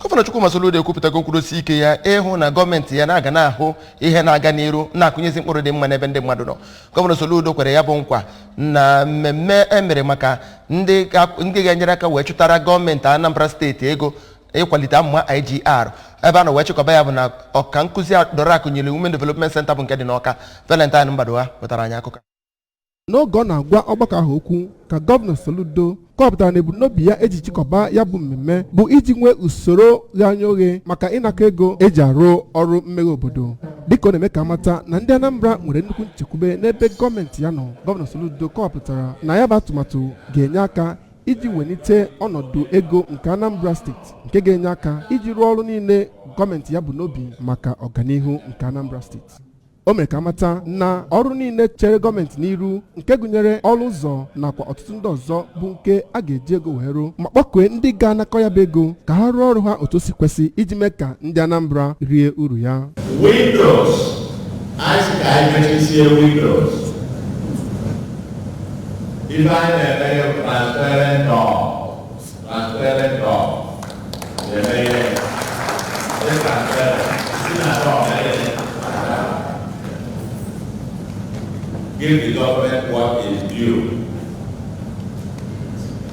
Gọvanọ Chukwuma Soludo ekwupụtago nkwudosi ike ya ịhụ na gọọmenti ya na-aga na-ahụ ihe na-aga n'iru, na-akụnyezi mkpụrụ dị mma n'ebe ndị mmadụ nọ. Gọvanọ Soludo kwere ya bụ nkwa na mmemme e mere maka ndị ga-enyere aka wee chụtara gọọmenti Anambra Steeti ego ịkwalite amụma IGR, ebe a nọ wee chịkọba ya bụ na ọka nkụzi Dora Akunyili Women Development Center bụ nke dị n'Ọka. Valentine Mbadoha wetara anyị akụkọ. N'oge ọ na-agwa ọgbakọ ahụ okwu ka Gọvanọ Soludo kọwapụtara na ebumnobi ya eji chịkọba ya bụ mmemme bụ iji nwee usoro ghe anya oghe maka ịnakọ ego eji arụ ọrụ mmeghe obodo. Dịka ọ na-eme ka amata na ndị Anambra nwere nnukwu nchekwube n'ebe gọọmenti ya nọ, Gọvanọ Soludo kọwapụtara na ya bụ atụmatụ ga-enye aka iji welite ọnọdụ ego nke Anambra Steeti, nke ga-enye aka iji rụọ ọrụ niile gọọmenti ya bụ n'obi maka ọganihu nke Anambra Steeti. O mere ka amata na ọrụ niile chere gọọmenti n'iru, nke gụnyere ọrụ ụzọ nakwa ọtụtụ ndị ọzọ, bụ nke a ga-eji ego wee rụọ, ma kpọkue ndị ga-anakọ ya bụ ego ka ha rụọ ọrụ ha otu o si kwesị iji mee ka ndị Anambra rie uru ya. Windows, anyị sị ka anyị mechisie windows. Ife anyị na-eme bụ transparent door, transparent door. Na-eme ihe dị transparent si na door mee. Give the government what is due.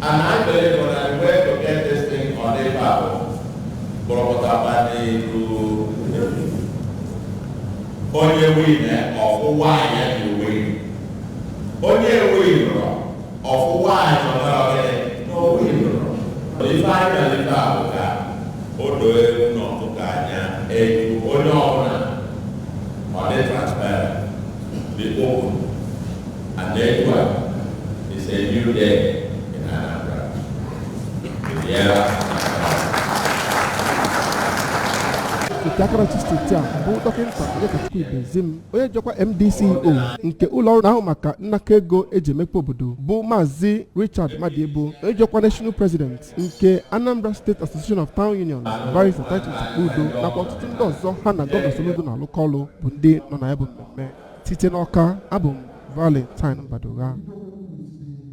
And I believe that the way to get this thing on the paper, kpọrọpụtakwa n'iru onye win ọfụwa ya ji win, onye win rọ ọfụwa anyị nọrọ gịnị na o win rọ. Ife anyị mere ife a bụ ka o doo ewu na ọkụkọ anya etu onye ọbụla ọ dị transparent, dị open, and etu a is a new day in Anambra. The era. Nke akarachi steeti a bụ Dọkịta Onyekachukwu Ibezim, onye jikwa MDCEO nke ụlọọrụ na-ahụ maka nnakọ ego eji emepe obodo bụ Maazị Richard Madiebo, onye jikwa National President nke Anambra State Association of Town Unions, Barrister Titus Udo, nakwa ọtụtụ ndị ọzọ ha na Gọvanọ Soludo na-alụkọ ọlụ bụ ndị nọ na ya bụ mmemme. Site n'Ọka, abụ m Valentine Mbadogha.